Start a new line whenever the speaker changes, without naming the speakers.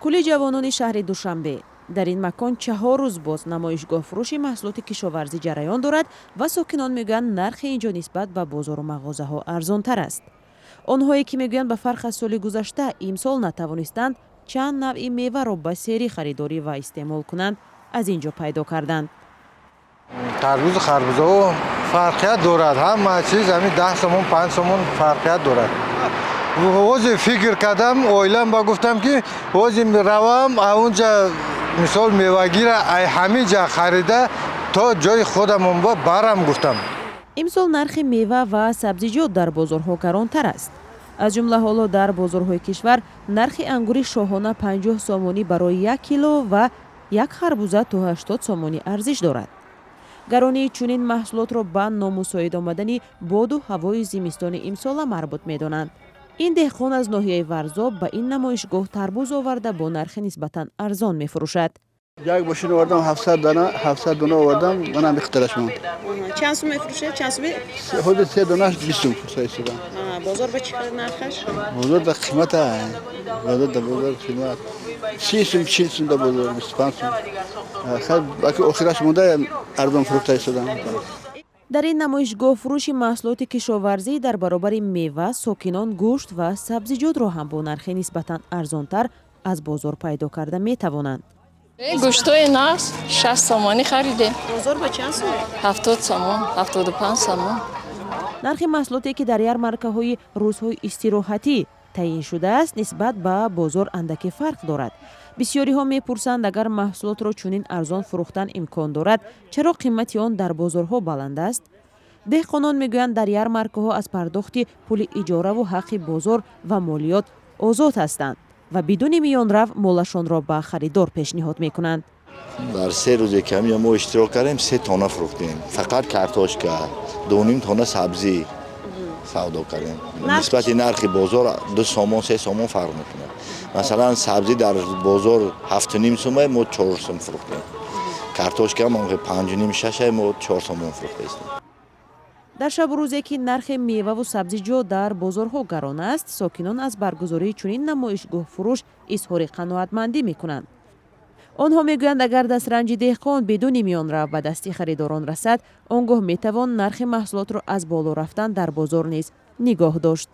Кӯли ҷавонони шаҳри Душанбе. Дар ин макон 4 рӯз боз намоишгоҳ фурӯши маҳсулоти кишоварзӣ ҷараён дорад ва сокинон мегӯянд, нархи ин ҷо нисбат ба бозору мағозаҳо арзонтар аст. Онҳое ки мегӯянд, ба фарқ аз соли гузашта имсол натавонистанд чанд навъи меваро ба серӣ харидорӣ ва истеъмол кунанд, аз ин ҷо пайдо карданд.
Тарбузу харбузаҳо фарқият дорад. Ҳама чиз ҳамин 10 сомон, 5 сомон фарқият дорад. Ҳозир фикр кардам, оилам ба гуфтам, ки ҳозир равам аунҷа, мисол, мевагира ай ҳамин ҷа харида то ҷои худамон ба барам, гуфтам.
Имсол нархи мева ва сабзиҷот дар бозорҳо гаронтар аст. Аз ҷумла, ҳоло дар бозорҳои кишвар нархи ангури шоҳона 50 сомонӣ барои 1 кило ва як харбуза то 80 сомонӣ арзиш дорад. Гаронии чунин маҳсулотро ба номусоид омадани боду ҳавои зимистони имсола марбут медонанд. Ин деҳқон аз ноҳияи Варзоб ба ин намоишгоҳ тарбуз оварда, бо нархи нисбатан арзон мефурӯшад.
Як мошин овардам, 700 дана, 700 дона овардам, манам ихтираш монд.
Чанд сум мефурӯшед? Чанд суми?
Ҳозир се донаш 20 сум фурӯхта истодам.
Бозор ба чӣ қадар нархаш?
Бозор да қимат, бозор да бозор қимат 30 сум, 40 сум, да бозор 25 сум. Баки охираш монда, арзон фурӯхта истодам.
Дар ин намоишгоҳ фурӯши маҳсулоти кишоварзӣ дар баробари мева сокинон гӯшт ва сабзиҷотро ҳам бо нархи нисбатан арзонтар аз бозор пайдо карда метавонанд.
Гӯштҳои нағз, 60 сомонӣ харидем.
Бозор ба чанд сум?
70 сомон, 75 сомон.
Нархи маҳсулоте, ки дар ярмаркаҳои рӯзҳои истироҳатӣ таъин шудааст, нисбат ба бозор андаке фарқ дорад. Бисёриҳо мепурсанд, агар маҳсулотро чунин арзон фурӯхтан имкон дорад, чаро қимати он дар бозорҳо баланд аст? Деҳқонон мегӯянд, дар ярмаркаҳо аз пардохти пули иҷораву ҳаққи бозор ва молиёт озод ҳастанд ва бидуни миёнрав молашонро ба харидор пешниҳод мекунанд.
Дар 3 рӯзе ки ҳамин мо иштирок кардем, 3 тонна фурӯхтем. Фақат картошка, 2,5 тонна сабзӣ савдо кардем. Нисбати нархи бозор 2 сомон, 3 сомон фарқ мекунад. Масалан, сабзӣ дар бозор 7,5 сумай, мо 4 сум фурӯхтем. Картошка 5,5, шашай, мо 4 сомон фурӯхтаистем.
Дар шабу рӯзе ки нархи меваву сабзиҷот дар бозорҳо гарон аст, сокинон аз баргузории чунин намоишгоҳ фурӯш изҳори қаноатмандӣ мекунанд. Онҳо мегӯянд, агар дастранҷи деҳқон бидуни миёнрав ба дасти харидорон расад, он гоҳ метавон нархи маҳсулотро аз боло рафтан дар бозор низ нигоҳ дошт.